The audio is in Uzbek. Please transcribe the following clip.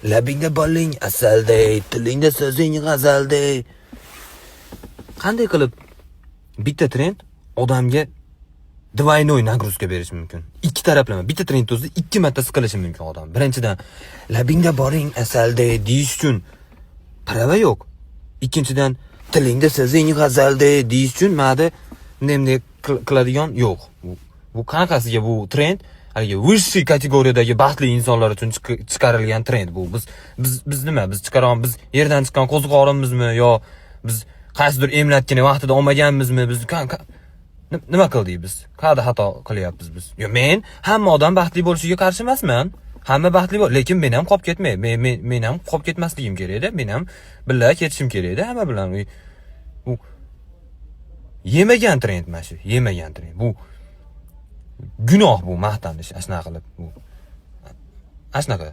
Labingda boling asalday, tilingda so'zing g'azalday. Qanday qilib bitta trend odamga двойной нагрузка berishi mumkin? Ikki taraflama bitta trend o'zida ikki marta siqilishi mumkin odam. Birinchidan, "Labingda boring asalday" deyish uchun права yo'q. Ikkinchidan, "Tilingda so'zing g'azalday" deyish uchun mada bunday bunday qiladigan yo'q. Bu qanaqasiga bu trend? Haligi высший kategoriyadagi baxtli insonlar uchun chiqarilgan trend bu. Biz nima, biz chiqaran, biz yerdan chiqqan qo'ziqorinmizmi yo biz qaysidir emlatkini vaqtida olmaganmizmi? Biz nima qildik, biz qayerda xato qilyapmiz biz? Yo, men hamma odam baxtli bo'lishiga qarshi emasman, hamma baxtli bo'l, lekin men ham qolib ketmay, men ham qolib ketmasligim kerakda, men ham birga ketishim kerakda hamma bilan. Bu yemagan trend, mana shu yemagan trend. Bu gunoh, bu maqtanish, ana shunaqa qilib, bu ana shunaqa.